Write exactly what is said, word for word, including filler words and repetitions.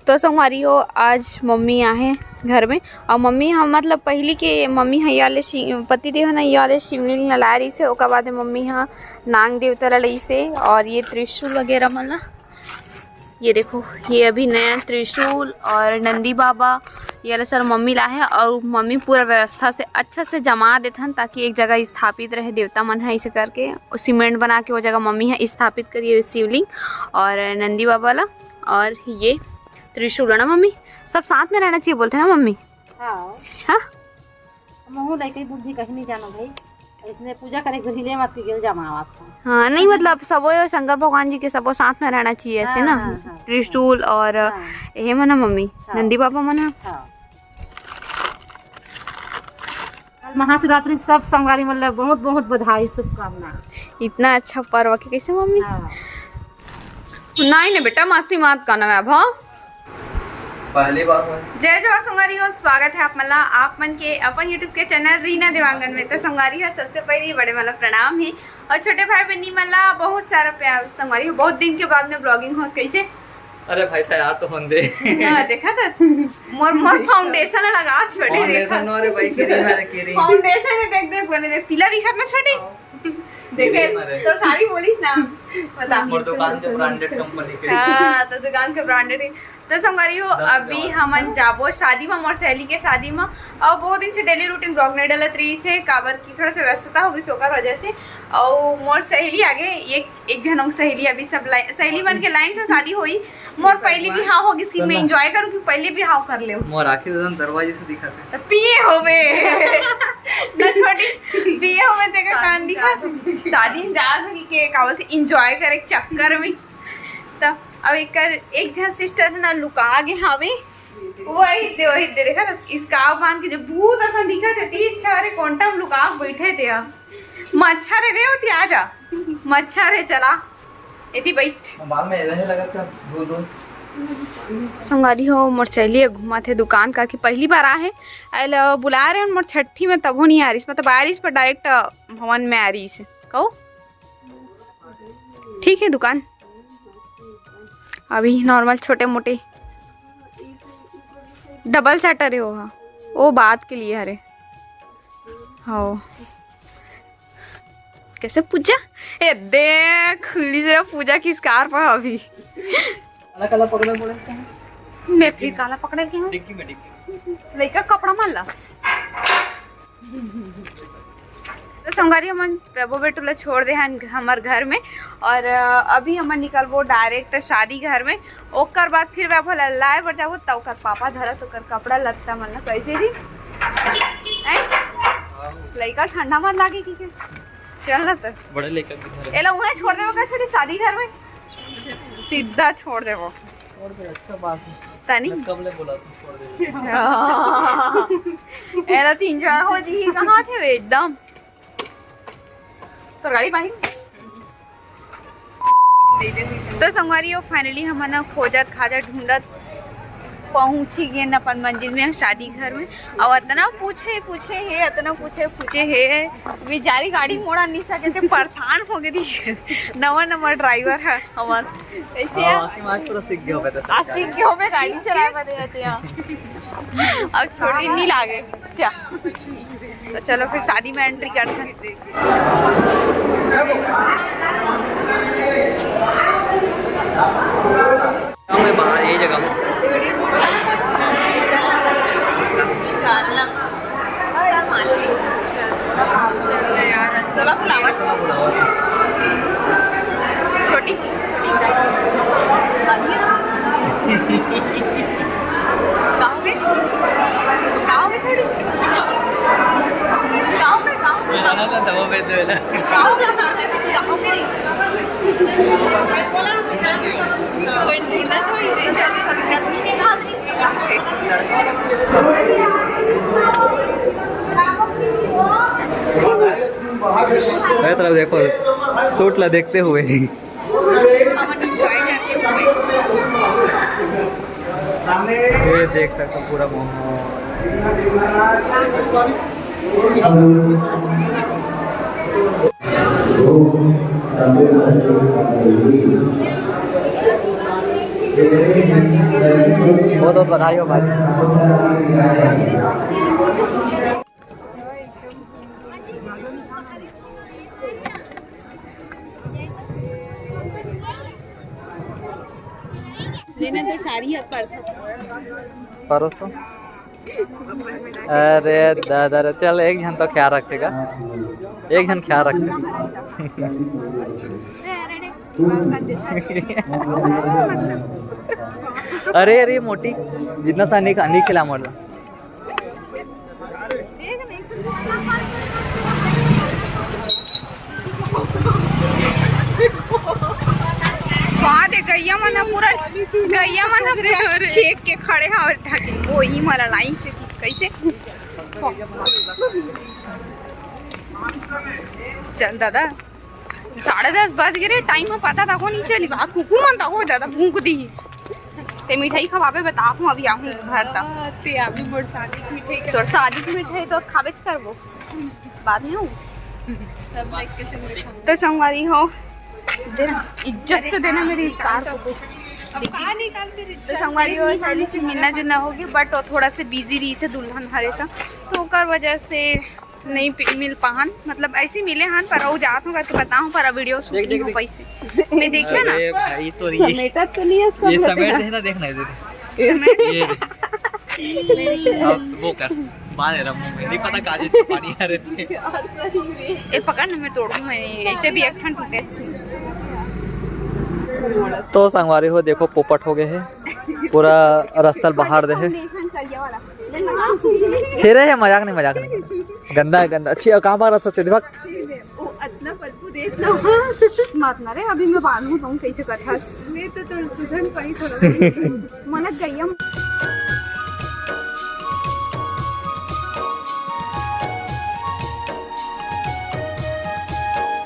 तो संगवारी हो, आज मम्मी आहे घर में, और मम्मी ह, मतलब, पहली के मम्मी ह ये वाले शि-, पति देव ह ना, ये वाले शिवलिंग ला लाए रहिस हे, ओकर बाद मम्मी ह नाग देवता ला लाइस हे, और ये त्रिशूल वगैरह मन ला, ये देखो, ये अभी नया त्रिशूल और नंदी बाबा, ये वाला सब मम्मी ला हे, और मम्मी पूरा व्यवस्था से अच्छा से जमा देथन, ताकि एक जगह स्थापित रहे देवता मन ह, ऐसे करके सीमेंट बना के वो जगह मम्मी ह स्थापित करिए शिवलिंग और नंदी बाबा ला। और ये त्रिशूल है ना मम्मी, सब साथ में रहना चाहिए बोलते हैं ना मम्मी। हाँ। हाँ? हमहू लइका बुद्धि कहीं नहीं जानो भाई, इसने पूजा करे घुहिले मत गेल जमावत हो। हाँ, नहीं, मतलब, सबो शंकर भगवान जी के सबो साथ में रहना चाहिए ऐसे हाँ, ना। हाँ, हाँ, त्रिशूल और हाँ। ये मन ह मम्मी, हाँ। नंदी बाबा मन ह। हाँ। कल महाशिवरात्रि, सब संगवारी मन ला बहुत बहुत बधाई, शुभकामना। इतना अच्छा पर्व के कैसे मम्मी? हाँ। नहीं ना बेटा, मस्ती मत करना मैं अब, हाँ? पहली बार हुआ। जय जोहार संगवारी हो, स्वागत है आप मन ला, आप मन के अपन YouTube के चैनल रीना देवांगन में। तो संगवारी हो, सबसे पहले बड़े मन ला प्रणाम हे, और छोटे भाई बहनी मन ला बहुत सारा प्यार। संगवारी हो, बहुत दिन के बाद में ब्लॉगिंग हो, कैसे? अरे भाई, तैयार तो होन दे। हाँ, देखा था? मोर, मोर फाउंडेशन लगा, छोटे देखा। फाउंडेशन नो रे भाई, क्रीम है, क्रीम। फाउंडेशन है, देख, देख, बने देख, पीला दिखत ना छोटे? हाँ। देखे, क्रीम है रे। तो सारी बोलिस ना, बता। मोर दुकान के ब्रांडेड कंपनी के। हाँ, तो दुकान के ब्रांडेड है। तो संगवारी हो, दस अभी हजार। हमन जाबो शादी में, मोर सहेली के शादी में, और बहुत दिन से डेली रूटीन ब्लॉग नहीं डालत रहिस हे, काबर कि थोड़ा सा व्यस्तता हो गई ओकर वजह से। और मोर सहेली आगे, एक, एक झन अउ सहेली, अभी सब लाइ-, सहेली मन के लाइन से शादी होई। मोर पहली बिहाव हो गई, मैं एंजॉय करूँ कि पहली बिहाव कर ले। मोर आँखी एकदम दरवाजे से दिखा थे। तो पिए होबे। ना छोटी, पिए होबे, तेरे कान दिखा थे। शादी में जात होगी के का बोलते, एंजॉय करे के चक्कर में। तो अब एक, एक झन सिस्टर है ना, लुका गे हावे। वही दे, वही दे, देखा ना, इसका बांध के जो भूत असन दिखा थे, तीन चार क्वांटम लुका बैठे थे। अब मच्छर है रे, उठी आ जा। मच्छर है, चला। एती बैठ। बाल में ऐसे लगा था, धो, धो। संगवारी हो, मोर सहेली ह घुमा थे दुकान का, कि पहली बार आ हे। आइल बुला रहे हैं, मोर छठी में तभो नहीं आ रही, मतलब आ रही पर डायरेक्ट भवन में आ रही से। कहो, ठीक है दुकान। अभी नॉर्मल छोटे मोटे डबल शटर है वो, हाँ। वो बात के लिए हरे। हाँ। कैसे पूजा? ए देख, खुली जरा पूजा की स्कार्फ है अभी। काला काला पकड़े बोले तो। मैं फिर काला पकड़े के हूँ। डिग्गी में, डिग्गी में। लइका कपड़ा मान ला। तो संगवारी, हमन वैभव बेटू ला छोड़ दे हन हमर घर में, और अ, अभी हमन निकलबो डायरेक्ट शादी घर में। ओकर बाद फिर वैभव ला लाए बर जाबो, त ओकर पापा धरत ओकर कपड़ा लत्ता मन ला। कैसे जी? हैं? लइका ठंडा मत लागे कि के? चल ना त। बड़े लइका के घर। एला उहें छोड़ देबो का छोटी शादी घर में? सीधा छोड़ देबो। छोड़ दे, अच्छा बात है। तनी? मैं कब ले बोला तू छोड़ दे? एला तीन चार हो जी, कहाँ थे वे एकदम? तो गाड़ी पानी? तो संगवारी हो, finally हमन ह खोजत खाजत ढूंढत पहुंची गेन अपन मंजिल में, शादी घर में। और अतना पूछे पूछे हे, अतना पूछे पूछे हे, बेचारी गाड़ी मोड़ा नहीं सके थे, परेशान हो गई थी। नवा नवा ड्राइवर है हमार, कैसे है? हाँ, कि आज पूरा सीख गया होगा तो आ, सीख गया होगा गाड़ी चलाए बने रहते हैं। अब छोटी नहीं लागे। अच्छा, तो चलो फिर शादी में एंट्री करते हैं। मैं बाहर यही जगह हूँ। चल, चल यार, चला बुलावा। छोटी, छोटी का। गाँव में? गाँव में छोड़ी? गाँव में, गाँव में। मैं जाना था दवा पे तो है ना। गाँव में, गाँव में। कोई ढूंढना तो ही नहीं, जल्दी, जल्दी करनी है, कहाँ से? मैं तरफ देखो, सूट ला देखते हुए। हमन एंजॉय करते हुए। ये देख सकते हो पूरा माहौल। बहुत बहुत बधाई हो भाई। लेना तो सारी है परसों। परोसो। अरे दादा रे, चल एक झन तो ख्याल रखथे गा, एक झन ख्याल रखथे। अरे अरे मोटी, इतना सा नहीं खा-, नहीं खिला मोर ला। वहाँ दे गैया मन ह पूरा, गैया मन ह पूरा छेक के खड़े हवे ढाके। वो ही मारा लाइन से कैसे? चल दादा, साढ़े दस बज गे रे, टाइम ह पता तको नहीं चली। बात कुकुर मन तको ज्यादा भूख दी। ते मिठाई खवाबे, बता हूँ अभी आहूँ घर तक। ते अभी मोर शादी की मिठाई तोर शादी की मिठाई तो खाबेच करबो, बाद में हूँ। सब देख के संग तो संगवारी हो, इज्जत से देना मेरी इफ्तार को। अब कहाँ निकाल के तो संगवारी हो, साली से मिलना जुलना होगी, but वो थोड़ा से बिजी रही से दुल्हन हरे तो, तो ओकर वजह से नहीं पि-, मिल पाहन, मतलब ऐसे मिले हन, पर वो जात हूँ करके बताऊँ, पर वीडियो शूट नहीं हो पाई से। मैं देखिए ना। अरे भाई, तो ये समेटा तो नहीं है सब ये लोग। समेट देना, देखना इधर। ये देख। अब वो कर, बाहर है, मुंह में नहीं पता काजू से पानी आ रहे थे। ए पकड़ ना, मैं तोड़ूँ, मैं ऐसे भी एक ठन टूटे। तो संगवारी हो, देखो पोपट हो गए है, पूरा रस्ता बाहर दे है। छेरे है, मजाक नहीं, मजाक नहीं। गंदा है, गंदा। अच्छी, कहाँ बाहर रस्ता से दिमाग? वो अतना बदबू देत ना। मत ना रे, अभी मैं बांधू तो कैसे करता। मैं तो तुम सुधन पाई थोड़ा।